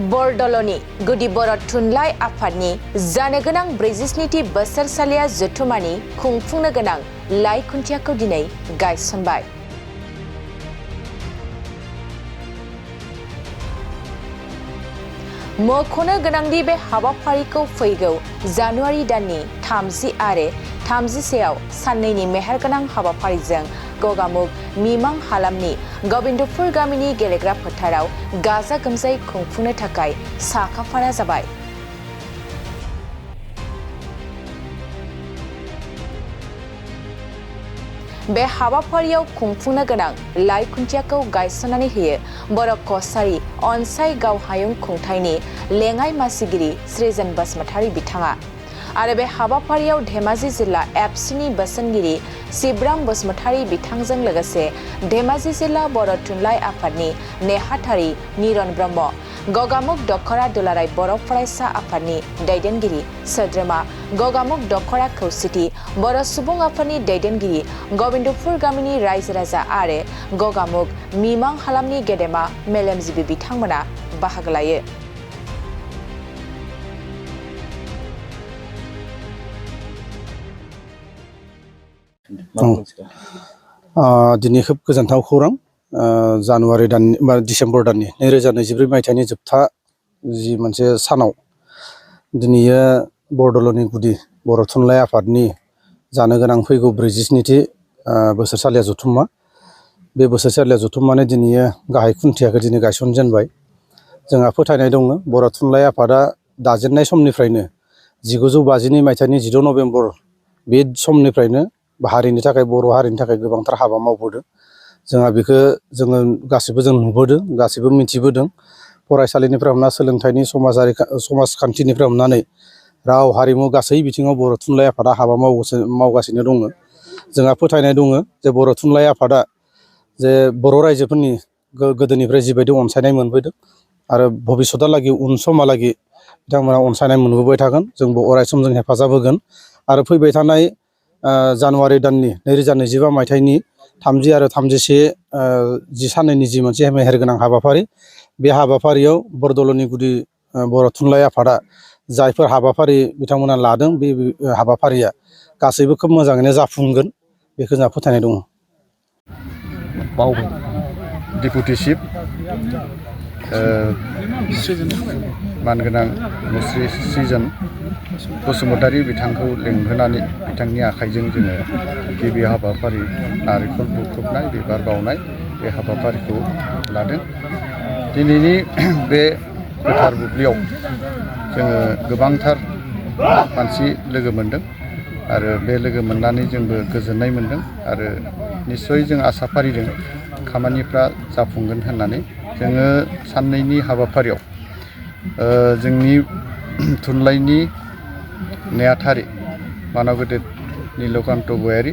बरदलनि गुदि बर' थुनलाइ आफादनि जानो गोनां 47थि बोसोरसालिया जथुमानि खुंफुंनो गोनां लाइ खुन्थियाखौ दिनै गायसनबाय। मख'नो गोनांदि बे हाबाफारिखौ फैगौ जानुवारि दाननि 30 आरो 31आव साननैनि मेहेरगोनां हाबाफारिजों गगामुग मिमां हालामनि गोविन्दपुर गामिनि गेलेग्रा फोथाराव गाजा गोमजायै खुंफुंनो थाखाय साखाफारा जाबाय। बे हाबाफारियाव खुंफुंनो गोनां लाइ खुन्थियाखौ गायसननानै होयो बर' कसारी अनसाय गावहायुं खुंथायनि लेङाइ मासिगिरि सृजन बसुमतारी बिथाङा आरो बे हाबाफारियाव धेमाजि जिल्ला एबसुनि बोसोनगिरि शिबराम बसुमतारी बिथांजों लोगोसे धेमाजि जिल्ला बर' थुनलाइ आफादनि नेहाथारि निरन ब्रह्म, गगामुग दखरा दुलाराय बर' फरायसा आफादनि दैदेनगिरि सोद्रोमा गगामुग दखरा खौसेथि बर' सुबुं आफादनि दैदेनगिरि गोविन्दपुर गामिनि रायजो राजा आरो गगामुग मिमां हालामनि गेदेमा मेलेमजिबि बिथांमोना बाहागो लायो। दिनै खोब गोजोनथाव खौरां जानुवारि दाननि बा डिसेम्बर दाननि 2024 मायथाइनि जोबथा जि मोनसे सानाव दिनैयो बरदलनि गुदि बर' थुनलाइ आफादनि जानो गोनां फैगौ 47थि बोसोरसालिया जथुम्मा। बे बोसोरसालिया जथुम्मानि दिनैयो गाहाय खुन्थियाखौ दिनै गायसनजेनबाय। जोंहा फोथायनाय दङ बर' थुनलाइ आफादा दाजेननाय समनिफ्रायनो 1952 मायथाइनि 16 नभेम्बर बे समनिफ्रायनो हारिनि थाखाय बर' हारिनि थाखाय गोबांथार हाबा मावबोदों। जोंहा बेखौ जोङो गासिबो जों नुबोदों, गासिबो मिथिबोदों। फरायसालिनिफ्राय हमना सोलोंथाइनि समाजखान्थिनिफ्राय हमनानै राव हारिमु गासै बिथिङाव बर' थुनलाइ आफादा हाबा मावगासिनो दङ। जोंहा फोथायनाय दङ जे बर' थुनलाइ आफादा जे बर' रायजोफोरनि गोदोनिफ्राय जिबायदि अनसायनाय मोनबोदों आरो भबिष्यतहालागै उन समहालागै बिथांमोना अनसायनाय मोनबोबाय थागोन, जोंबो अरायसम जों हेफाजाब होगोन आरो फैबाय थानाय जानुवारि दाननि 2025 मायथाइनि 30 आरो 31 जि साननैनि जि मोनसे मेहेरगोनां हाबाफारि, बे हाबाफारियाव बरदलनि गुदि बर' थुनलाइ आफादा जायफोर हाबाफारि बिथांमोना लादों बे हाबाफारिया गासैबो खोब मोजाङैनो जाफुंगोन बेखौ जोंहा फोथायनाय दङ। डिपुटि चिफ मानगोनां मुस्रि सृजन बसुमतारी बिथांखौ लिंहोनानै बिथांनि आखाइजों जोङो गिबि हाबाफारि नारेंखल बुख्रुबनाय बिबार बावनाय बे हाबाफारिखौ लादों। दिनैनि बे गोथार बुब्लियाव जोङो गोबांथार मानसि लोगो मोनदों आरो बे लोगो मोननानै जोंबो गोजोननाय मोनदों आरो निस्सय जों आसा फारिदों खामानिफ्रा जाफुंगोन होननानै। जोङो साननैनि हाबाफारियाव जोंनि थुनलाइनि नेहाथारि मानव गेदेर नीलकान्त गयारी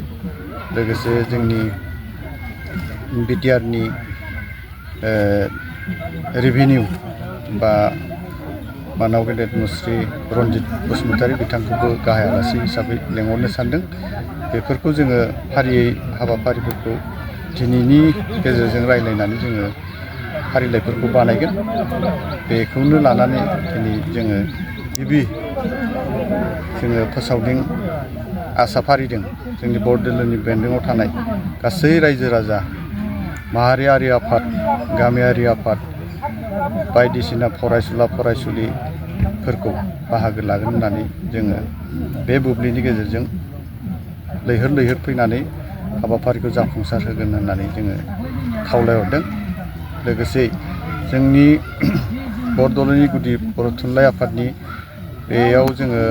लोगोसे जोंनि बिटिआरनि रेभिनिउ बा मानव गेदेर मुस्रि रन्जित बसुमतारी बिथांखौबो गाहाय आलासि हिसाबै लेंहरनो सानदों। बेफोरखौ जोङो फारियै हाबाफारिफोरखौ दिनैनि गेजेरजों रायज्लायनानै जोङो फारिलाइफोरखौ बानायगोन। बेखौनो लानानै दिनै जोङो गिबि जोङो फोसावदिं आसा फारिदों जोंनि बरदलनि बेन्दोङाव थानाय गासै रायजो राजा, माहारियारि आफाद, गामियारि आफाद, बायदिसिना फरायसुला फरायसुलिफोरखौ बाहागो लागोन होननानै जोङो बे बुब्लिनि गेजेरजों लैहोर लैहोर फैनानै हाबाफारिखौ जाफुंसार होगोन होननानै जोङो खावलायहरदों। लोगोसे जोंनि बरदलनि गुदि बर' थुनलाइ आफादनि बेयाव जोङो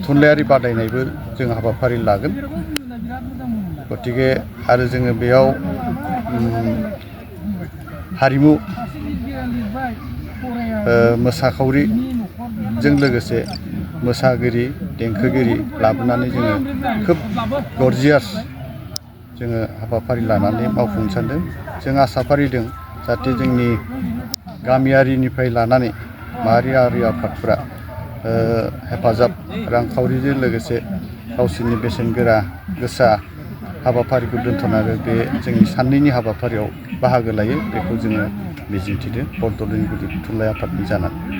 थुनलाइयारि बादायनायबो जों हाबाफारि लागोन। गतिके आरो जोङो बेयाव हारिमु मोसाखावरिजों लोगोसे मोसागिरि देंखोगिरि लाबोनानै जोङो खोब गरजियास जोङो हाबाफारि लानानै मावफुंनो सानदों। जों आसा फारिदों जाहाथे जोंनि गामियारिनिफ्राय लानानै माहारियारि आफादफोरा हेफाजाब रांखावरिजों लोगोसे गावसोरनि बेसेनगोरा गोसा हाबाफारिखौ दोनथ'नानै बे जोंनि साननैनि हाबाफारियाव बाहागो लायो। बेखौ जोङो मिजिंथिदों बरदलनि गुदि थुनलाइ आफादनि जानानै।